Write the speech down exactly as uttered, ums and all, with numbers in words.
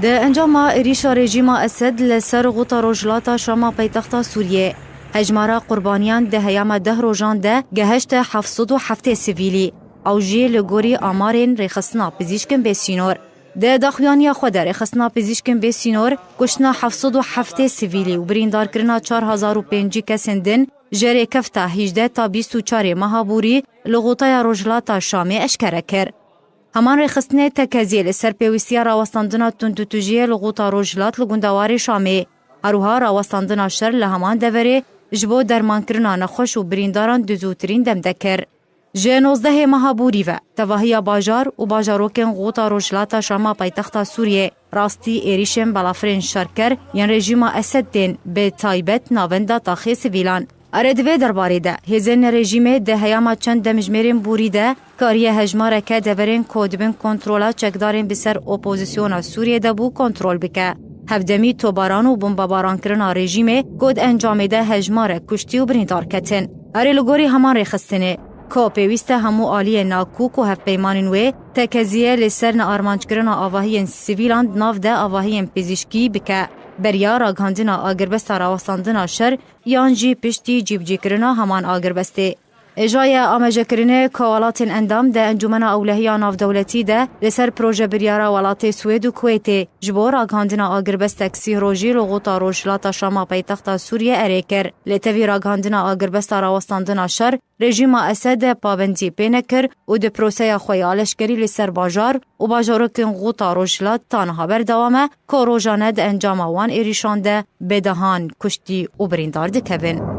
Di encama êrîşa rejîma Esed li ser xûta rojhilata Şama paytexta Sûriyê, hejmara qurbaniyan di heyama deh rojan de gehişte heft sed û heftê sivîlî. Ew jî li gorî amarên rêxistina pizîşkin bê sînor. Di daxuyaniya xwe de rêxistina pizîşkin bê sînor kuştina heft sed û heftê sivîlî û birîndarkirina çar hezar û pêncî kesên din ji rêkefta hîjdeh ta bîst û çarê meha borî li xûtaya rojhilata Şamê eşkere kir. Heman rêxistinê tekeziyê li ser pêwîstiya rawestandina tundûtûjiyê li xûta rojhilat li gundewarê Şamê, her wiha rawestandina şer li heman deverê ji bo dermankirina nexweş û birîndaran di zûtirîn dem de kir. Ji nozdehê meha borî ve tevahiya bajar û bajarokên xûta rojhilata Şama paytexta Sûriyê rastî êrîşên balafirên şerker yên rejîma Esed tên, bi taybet navenda taxê sivîlan. Erê, di vê derbarê de hêzên rejîmê di heyama çend demjimêrên borî de kariye hejmareke deverên ku di bin kontrola çekdarên bi ser opozisyona Sûriyê de bû kontrol bike. Hevdemî tobaran û bombebaran kirina rejîmê ku di encamê de hejmarek kuştî û birîndar ketin. Erê, li gorî heman rêxistinê, ku pêwîst e hemû aliyên nakûk û hevpeymanên wê tekeziye li ser nearmanckirina avahiyên sivîlan di nav de avahiyên pizîşkî bike, beriya ragihandina agirbesta rawestandina şer yan jî piştî cîbicîkirina heman agirbestê. Êjaye amajekirinê ku welatên endam di Encûmena Ewlehiya Navdewletî de li ser proje biryara welatê Swêd û Kuwêtê ji bo ragihandina agirbestek sîh rojî li xûta rojhilata Şama paytexta Sûriyê erê kir. Lê tevî ragihandina agirbesta rawestandina şer, rejîma Esed pabendî pê nekir û di proseya xwe ya leşkerî li ser bajar û bajarokên xûta rojhilat ta niha berdewam e ku rojane di encama wan êrîşan de bi dehan kuştî û birîndar dikevin.